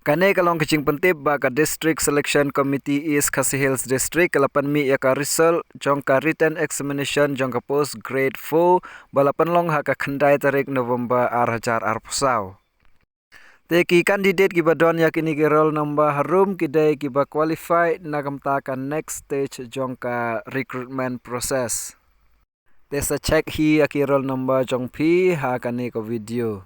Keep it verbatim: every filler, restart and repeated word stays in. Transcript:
Kane ka long ka jingpyntip ba ka District Selection Committee East Khasi Hills District ka la pynmih ïa ka result jong ka written examination jong ka post grade four ba la pynlong ha ka khyndai tarik November ar hajar arphew saw. Te ki candidate kiba don ïa kine ki roll number harum ki dei kiba qualified na ka bynta ka next stage jong ka recruitment process. Te sa check hi ïa ki roll number jong phi ha kane ka video.